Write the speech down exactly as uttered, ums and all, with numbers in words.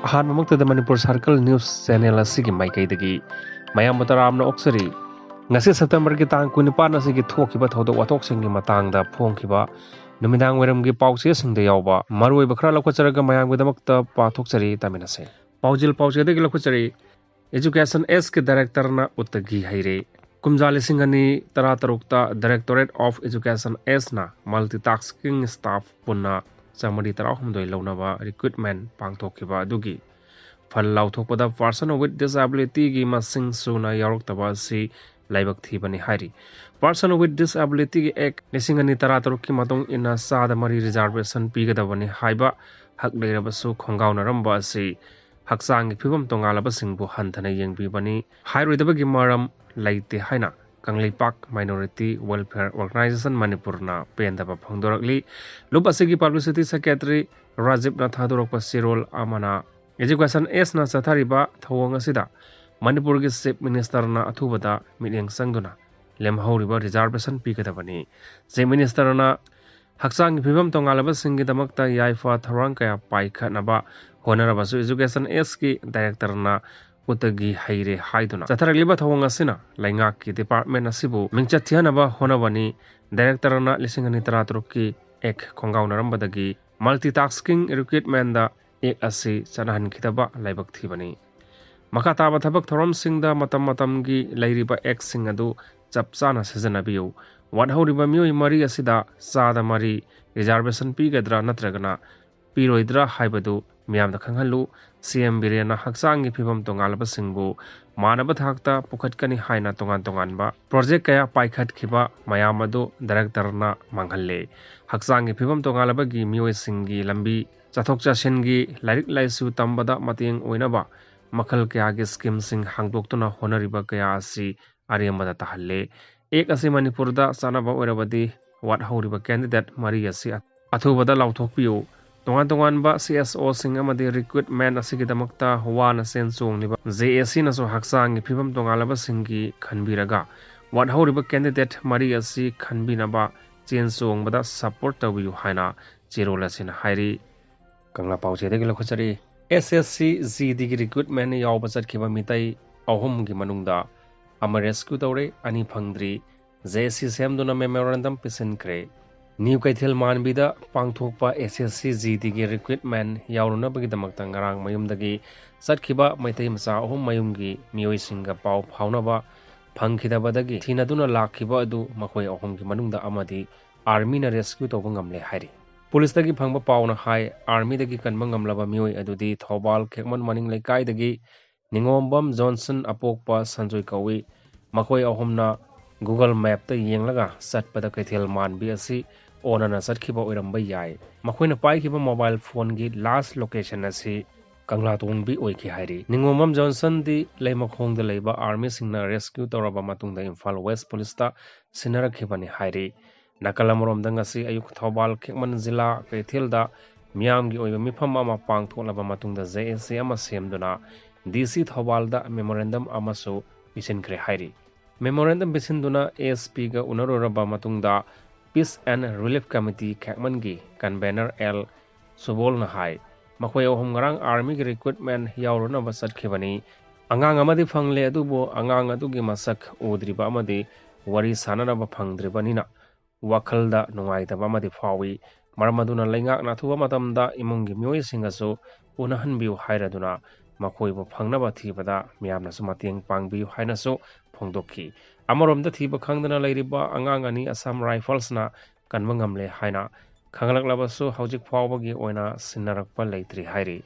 ꯑꯍꯥꯟꯕꯃꯛꯇꯗ Manipur circle news channel ꯑꯁꯤꯒꯤ ꯃꯥꯏꯀꯩꯗꯒꯤ ꯃꯌꯥꯝꯕꯨ ꯇꯔꯥꯝꯅ ꯑꯣꯛꯆꯔꯤ꯫ ꯉꯁꯤ ꯁꯦꯞꯇꯦꯝꯕꯔꯒꯤ ꯇꯥꯡ ꯀꯨꯟꯅꯤꯄꯥꯟ ꯑꯁꯤꯒꯤ ꯊꯣꯛꯈꯤꯕ ꯊꯧꯗꯣꯛ ꯋꯥꯊꯣꯛꯁꯤꯡꯒꯤ ꯃꯇꯥꯡꯗ ꯐꯣꯡꯈꯤꯕ ꯅꯨꯃꯤꯗꯥꯡ ꯋꯥꯏꯔꯝꯒꯤ ꯄꯥꯎꯆꯦꯁꯤꯡꯗ ꯌꯥꯎꯕ ꯃꯔꯨꯑꯣꯏꯕ ꯈꯔ ꯂꯧꯈꯠꯆꯔꯒ ꯃꯌꯥꯝꯒꯤꯗꯃꯛꯇ ꯄꯥꯊꯣꯛꯆꯔꯤ, ꯇꯥꯃꯤꯟꯅꯁꯦ꯫ ꯄꯥꯎꯖꯦꯜ ꯄꯥꯎꯆꯦꯗꯒꯤ ꯂꯧꯈꯠꯆꯔꯤ꯫ Education Sꯒꯤ ꯗꯥꯏꯔꯦꯛꯇꯔꯅ ꯎꯠꯇꯒꯤ ꯍꯩꯔꯦ꯫ ꯀꯨꯝꯖꯥ ꯂꯤꯁꯤꯡ ꯑꯅꯤ ꯇꯔꯥꯇꯔꯨꯛꯇ Directorate of Education Sꯅ multitasking staff ꯄꯨꯟꯅ ꯆꯥꯃꯔꯤ ꯇꯔꯥꯍꯨꯝꯗꯣꯏ ꯂꯧꯅꯕ recruitment ꯄꯥꯡꯊꯣꯛꯈꯤꯕ ꯑꯗꯨꯒꯤ ꯐꯜ ꯂꯥꯎꯊꯣꯛꯄꯗ person with disabilityꯒꯤ ꯃꯁꯤꯡ ꯁꯨꯅ ꯌꯥꯎꯔꯛꯇꯕ ꯑꯁꯤ ꯂꯥꯏꯕꯛ ꯊꯤꯕꯅꯤ ꯍꯥꯏꯔꯤ꯫ Person with Disabilityꯒꯤ Act ꯂꯤꯁꯤꯡ ꯑꯅꯤ ꯇꯔꯥꯇꯔꯨꯛꯀꯤ ꯃꯇꯨꯡ ꯏꯟꯅ ꯆꯥꯗ ꯃꯔꯤ reservation ꯄꯤꯒꯗꯕꯅꯤ ꯍꯥꯏꯕ ꯍꯛ ꯂꯩꯔꯕꯁꯨ ꯈꯣꯡꯒꯥꯎꯅꯔꯝꯕ ꯑꯁꯤ ꯍꯛꯆꯥꯡꯒꯤ ꯐꯤꯕꯝ ꯇꯣꯉꯥꯜꯂꯕꯁꯤꯡꯕꯨ ꯍꯟꯊꯅ ꯌꯦꯡꯕꯤꯕꯅꯤ ꯍꯥꯏꯔꯣꯏꯗꯕꯒꯤ ꯃꯔꯝ ꯂꯩꯇꯦ ꯍꯥꯏꯅ ꯀꯪꯂꯩꯄꯥꯛ Minority Welfare Organisation ꯃꯅꯤꯄꯨꯔꯅ ꯄꯦꯟꯗꯕ ꯐꯣꯡꯗꯣꯔꯛꯂꯤ꯫ ꯂꯨꯞ ꯑꯁꯤꯒꯤ publicity secretary ꯔꯥꯖꯤꯕꯅ ꯊꯥꯗꯣꯔꯛꯄ ꯆꯦꯔꯣꯜ ꯑꯃꯅ Education Sꯅ ꯆꯠꯊꯔꯤꯕ ꯊꯧꯑꯣꯡ ꯑꯁꯤꯗ ꯃꯅꯤꯄꯨꯔꯒꯤ Chief Ministerꯅ ꯑꯊꯨꯕꯗ ꯃꯤꯠꯌꯦꯡ ꯆꯪꯗꯨꯅ ꯂꯦꯝꯍꯧꯔꯤꯕ reservation ꯄꯤꯒꯗꯕꯅꯤ꯫ Chief Ministerꯅ ꯍꯛꯆꯥꯡꯒꯤ ꯐꯤꯕꯝ ꯇꯣꯉꯥꯜꯂꯕꯁꯤꯡꯒꯤꯗꯃꯛꯇ ꯌꯥꯏꯐ ꯊꯧꯔꯥꯡ ꯀꯌꯥ ꯄꯥꯏꯈꯠꯅꯕ ꯍꯣꯠꯅꯔꯕꯁꯨ Education Sꯒꯤ ꯗꯥꯏꯔꯦꯛꯇꯔꯅ ꯎꯠꯇꯒꯤ ꯍꯩꯔꯦ ꯍꯥꯏꯗꯨꯅ ꯆꯠꯊꯔꯛꯂꯤꯕ ꯊꯧꯑꯣꯡ ꯑꯁꯤꯅ ꯂꯩꯉꯥꯛꯀꯤ department ꯑꯁꯤꯕꯨ ꯃꯤꯡꯆꯠ ꯊꯤꯍꯟꯅꯕ ꯍꯣꯠꯅꯕꯅꯤ꯫ ꯗꯥꯏꯔꯦꯛꯇꯔꯅ ꯂꯤꯁꯤꯡ ꯑꯅꯤ ꯇꯔꯥꯇꯔꯨꯛꯀꯤ Act ꯈꯣꯡꯒꯥꯎꯅꯔꯝꯕꯗꯒꯤ multitasking recruitmentꯗ Act ꯑꯁꯤ ꯆꯠꯅꯍꯟꯈꯤꯗꯕ ꯂꯥꯏꯕꯛ ꯊꯤꯕꯅꯤ꯫ ꯃꯈꯥ ꯇꯥꯕ ꯊꯕꯛ ꯊꯧꯔꯝꯁꯤꯡꯗ ꯃꯇꯝ ꯃꯇꯝꯒꯤ ꯂꯩꯔꯤꯕ Actꯁꯤꯡ ꯑꯗꯨ ꯆꯞ ꯆꯥꯅ ꯁꯤꯖꯤꯟꯅꯕꯤꯌꯨ꯫ ꯋꯥꯠꯍꯧꯔꯤꯕ ꯃꯤꯑꯣꯏ ꯃꯔꯤ ꯑꯁꯤꯗ ꯆꯥꯗ ꯃꯔꯤ reservation ꯄꯤꯒꯗ꯭ꯔꯥ ꯅꯠꯇ꯭ꯔꯒꯅ ꯄꯤꯔꯣꯏꯗ꯭ꯔꯥ ꯍꯥꯏꯕꯗꯨ ꯃꯤꯌꯥꯝꯗ ꯈꯪꯍꯜꯂꯨ꯫ CM ꯕꯤꯔꯦꯟꯅ ꯍꯛꯆꯥꯡꯒꯤ ꯐꯤꯕꯝ ꯇꯣꯉꯥꯜꯂꯕꯁꯤꯡꯕꯨ ꯃꯥꯟꯅꯕ ꯊꯥꯛꯇ ꯄꯨꯈꯠꯀꯅꯤ ꯍꯥꯏꯅ ꯇꯣꯉꯥꯟ ꯇꯣꯉꯥꯟꯕ project ꯀꯌꯥ ꯄꯥꯏꯈꯠꯈꯤꯕ ꯃꯌꯥꯝ ꯑꯗꯨ ꯗꯥꯏꯔꯦꯛꯇꯔꯅ ꯃꯥꯡꯍꯜꯂꯦ꯫ ꯍꯛꯆꯥꯡꯒꯤ ꯐꯤꯕꯝ ꯇꯣꯉꯥꯜꯂꯕꯒꯤ ꯃꯤꯑꯣꯏꯁꯤꯡꯒꯤ ꯂꯝꯕꯤ ꯆꯠꯊꯣꯛ ꯆꯠꯁꯤꯟꯒꯤ, ꯂꯥꯏꯔꯤꯛ ꯂꯥꯏꯁꯨ ꯇꯝꯕꯗ ꯃꯇꯦꯡ ꯑꯣꯏꯅꯕ ꯃꯈꯜ ꯀꯌꯥꯒꯤ schemeꯁꯤꯡ ꯍꯥꯡꯗꯣꯛꯇꯨꯅ ꯍꯣꯠꯅꯔꯤꯕ ꯀꯌꯥ ꯑꯁꯤ ꯑꯔꯦꯝꯕꯗ ꯇꯥꯍꯜꯂꯦ꯫ Act ꯑꯁꯤ ꯃꯅꯤꯄꯨꯔꯗ ꯆꯠꯅꯕ ꯑꯣꯏꯔꯕꯗꯤ ꯋꯥꯠꯍꯧꯔꯤꯕ candidate ꯃꯔꯤ ꯑꯁꯤ ꯑꯊꯨꯕꯗ ꯂꯥꯎꯊꯣꯛꯄꯤꯌꯨ꯫ ꯇꯣꯉꯥꯟ ꯇꯣꯉꯥꯟꯕ CSOꯁꯤꯡ ꯑꯃꯗꯤ recruitment ꯑꯁꯤꯒꯤꯗꯃꯛꯇ ꯋꯥꯅ ꯆꯦꯟ ꯆꯣꯡꯂꯤꯕ JACꯅꯁꯨ ꯍꯛꯆꯥꯡꯒꯤ ꯐꯤꯕꯝ ꯇꯣꯉꯥꯜꯂꯕꯁꯤꯡꯒꯤ ꯈꯟꯕꯤꯔꯒ ꯋꯥꯠꯍꯧꯔꯤꯕ candidate ꯃꯔꯤ ꯑꯁꯤ ꯈꯟꯕꯤꯅꯕ ꯆꯦꯟ ꯆꯣꯡꯕꯗ support ꯇꯧꯕꯤꯌꯨ ꯍꯥꯏꯅ ꯆꯦꯔꯣꯜ ꯑꯁꯤꯅ ꯍꯥꯏꯔꯤ꯫ ꯀꯪꯂꯥ ꯄꯥꯎꯆꯦꯗꯒꯤ ꯂꯧꯈꯠꯆꯔꯤ꯫ ꯑꯦꯁ ꯑꯦꯁ ꯁꯤ ꯖꯤ ꯗꯤꯒꯤ ꯔꯤꯀ꯭ꯔꯨꯠꯃꯦꯟ ꯌꯥꯎꯕ ꯆꯠꯈꯤꯕ ꯃꯤꯇꯩ ꯑꯍꯨꯝꯒꯤ ꯃꯅꯨꯡꯗ ꯑꯃ ꯔꯦꯁꯀ꯭ꯌꯨ ꯇꯧꯔꯦ, ꯑꯅꯤ ꯐꯪꯗ꯭ꯔꯤ꯫ ꯖꯦ ꯑꯦꯁ ꯁꯤ ꯁꯦꯝꯗꯨꯅ ꯃꯦꯃꯣꯔꯦꯟꯗꯝ ꯄꯤꯁꯤꯟꯈ꯭ꯔꯦ꯫ ꯅ꯭ꯌꯨ ꯀꯩꯊꯦꯜ ꯃꯥꯟꯕꯤꯗ ꯄꯥꯡꯊꯣꯛꯄ ꯑꯦꯁ ꯑꯦꯁ ꯁꯤ ꯖꯤ ꯗꯤꯒꯤ ꯔꯤꯀ꯭ꯔꯨꯠꯃꯦꯟ ꯌꯥꯎꯔꯨꯅꯕꯒꯤꯗꯃꯛꯇ ꯉꯔꯥꯡ ꯃꯌꯨꯝꯗꯒꯤ ꯆꯠꯈꯤꯕ ꯃꯩꯇꯩ ꯃꯆꯥ ꯑꯍꯨꯝ ꯃꯌꯨꯝꯒꯤ ꯃꯤꯑꯣꯏꯁꯤꯡꯒ ꯄꯥꯎ ꯐꯥꯎꯅꯕ ꯐꯪꯈꯤꯗꯕꯗꯒꯤ ꯊꯤꯅꯗꯨꯅ ꯂꯥꯛꯈꯤꯕ ꯑꯗꯨ ꯃꯈꯣꯏ ꯑꯍꯨꯝꯒꯤ ꯃꯅꯨꯡꯗ ꯑꯃꯗꯤ ꯑꯥꯔꯃꯤꯅ ꯔꯦꯁꯀ꯭ꯌꯨ ꯇꯧꯕ ꯉꯝꯂꯦ ꯍꯥꯏꯔꯤ꯫ ꯄꯨꯂꯤꯁꯇꯒꯤ ꯐꯪꯕ ꯄꯥꯎꯅ ꯍꯥꯏ, ꯑꯥꯔꯃꯤꯗꯒꯤ ꯀꯟꯕ ꯉꯝꯂꯕ ꯃꯤꯑꯣꯏ ꯑꯗꯨꯗꯤ ꯊꯧꯕꯥꯜ ꯈꯦꯛꯃꯟ ꯃꯅꯤꯡ ꯂꯩꯀꯥꯏꯗꯒꯤ ꯅꯤꯉꯣꯝꯕꯝ ꯖꯣꯟꯁꯟ ꯑꯄꯣꯛꯄ ꯁꯟꯖꯣꯏ ꯀꯧꯏ꯫ ꯃꯈꯣꯏ ꯑꯍꯨꯝꯅ ꯒꯨꯒꯜ ꯃꯦꯞꯇ ꯌꯦꯡꯂꯒ ꯆꯠꯄꯗ ꯀꯩꯊꯦꯜ ꯃꯥꯟꯕꯤ ꯑꯁꯤ ꯑꯣꯟꯅꯅ ꯆꯠꯈꯤꯕ ꯑꯣꯏꯔꯝꯕ ꯌꯥꯏ꯫ ꯃꯈꯣꯏꯅ ꯄꯥꯏꯈꯤꯕ ꯃꯣꯕꯥꯏꯜ ꯐꯣꯟꯒꯤ ꯂꯥꯁ ꯂꯣꯀꯦꯁꯟ ꯑꯁꯤ ꯀꯪꯂꯥꯇꯣꯡꯕꯤ ꯑꯣꯏꯈꯤ ꯍꯥꯏꯔꯤ꯫ ꯅꯤꯉꯣꯝꯕꯝ ꯖꯣꯟꯁꯟꯗꯤ ꯂꯩꯃꯈꯣꯡꯗ ꯂꯩꯕ ꯑꯥꯔꯃꯤꯁꯤꯡꯅ ꯔꯦꯁꯀ꯭ꯌꯨ ꯇꯧꯔꯕ ꯃꯇꯨꯡꯗ ꯏꯝꯐꯥꯜ ꯋꯦꯁ ꯄꯨꯂꯤꯁꯇ ꯁꯤꯟꯅꯔꯛꯈꯤꯕꯅꯤ ꯍꯥꯏꯔꯤ꯫ ꯅꯥꯀꯜ ꯑꯃꯔꯣꯝꯗ ꯉꯁꯤ ꯑꯌꯨꯛ ꯊꯧꯕꯥꯜ ꯈꯦꯛꯃꯟ ꯖꯤꯂꯥ ꯀꯩꯊꯦꯜꯗ ꯃꯤꯌꯥꯝꯒꯤ ꯑꯣꯏꯕ ꯃꯤꯐꯝ ꯑꯃ ꯄꯥꯡꯊꯣꯛꯂꯕ ꯃꯇꯨꯡꯗ ꯖꯦ ꯑꯦꯁ ꯁꯤ ꯑꯃ ꯁꯦꯝꯗꯨꯅ ꯗꯤ ꯁꯤ ꯊꯧꯕꯥꯜꯗ ꯃꯦꯃꯣꯔꯦꯟꯗꯝ ꯑꯃꯁꯨ ꯄꯤꯁꯤꯟꯈ꯭ꯔꯦ ꯍꯥꯏꯔꯤ꯫ ꯃꯦꯃꯣꯔꯦꯟꯗꯝ ꯄꯤꯁꯤꯟꯗꯨꯅ ꯑꯦꯁ ꯄꯤꯒ ꯎꯅꯔꯨꯔꯕ ꯃꯇꯨꯡꯗ ꯄꯤꯁ ꯑꯦꯟ ꯔꯤꯂꯤꯐ ꯀꯃꯤꯇꯤ ꯈꯦꯛꯃꯟꯒꯤ ꯀꯟꯚꯦꯅꯔ ꯑꯦꯜ ꯁꯨꯕꯣꯜꯅ ꯍꯥꯏ, ꯃꯈꯣꯏ ꯑꯍꯨꯝ ꯉꯔꯥꯡ ꯑꯥꯔꯃꯤꯒꯤ ꯔꯤꯀ꯭ꯔꯨꯠꯃꯦꯟ ꯌꯥꯎꯔꯨꯅꯕ ꯆꯠꯈꯤꯕꯅꯤ꯫ ꯑꯉꯥꯡ ꯑꯃꯗꯤ ꯐꯪꯂꯦ, ꯑꯗꯨꯕꯨ ꯑꯉꯥꯡ ꯑꯗꯨꯒꯤ ꯃꯁꯛ ꯎꯗ꯭ꯔꯤꯕ ꯑꯃꯗꯤ ꯋꯥꯔꯤ ꯁꯥꯟꯅꯅꯕ ꯐꯪꯗ꯭ꯔꯤꯕꯅꯤꯅ ꯋꯥꯈꯜꯗ ꯅꯨꯡꯉꯥꯏꯇꯕ ꯑꯃꯗꯤ ꯐꯥꯎꯏ꯫ ꯃꯔꯝ ꯑꯗꯨꯅ ꯂꯩꯉꯥꯛꯅ ꯑꯊꯨꯕ ꯃꯇꯝꯗ ꯏꯃꯨꯡꯒꯤ ꯃꯤꯑꯣꯏꯁꯤꯡꯒꯁꯨ ꯎꯅꯍꯟꯕꯤꯌꯨ ꯍꯥꯏꯔꯗꯨꯅ ꯃꯈꯣꯏꯕꯨ ꯐꯪꯅꯕ ꯊꯤꯕꯗ ꯃꯤꯌꯥꯝꯅꯁꯨ ꯃꯇꯦꯡ ꯄꯥꯡꯕꯤꯌꯨ ꯍꯥꯏꯅꯁꯨ ꯐꯣꯡꯗꯣꯛꯈꯤ꯫ ꯑꯃꯔꯣꯝꯗ ꯊꯤꯕ ꯈꯪꯗꯅ ꯂꯩꯔꯤꯕ ꯑꯉꯥꯡ ꯑꯅꯤ ꯑꯁꯥꯝ ꯔꯥꯏꯐꯜꯁꯅ ꯀꯟꯕ ꯉꯝꯂꯦ ꯍꯥꯏꯅ ꯈꯪꯂꯛꯂꯕꯁꯨ ꯍꯧꯖꯤꯛ ꯐꯥꯎꯕꯒꯤ ꯑꯣꯏꯅ ꯁꯤꯟꯅꯔꯛꯄ ꯂꯩꯇ꯭ꯔꯤ ꯍꯥꯏꯔꯤ꯫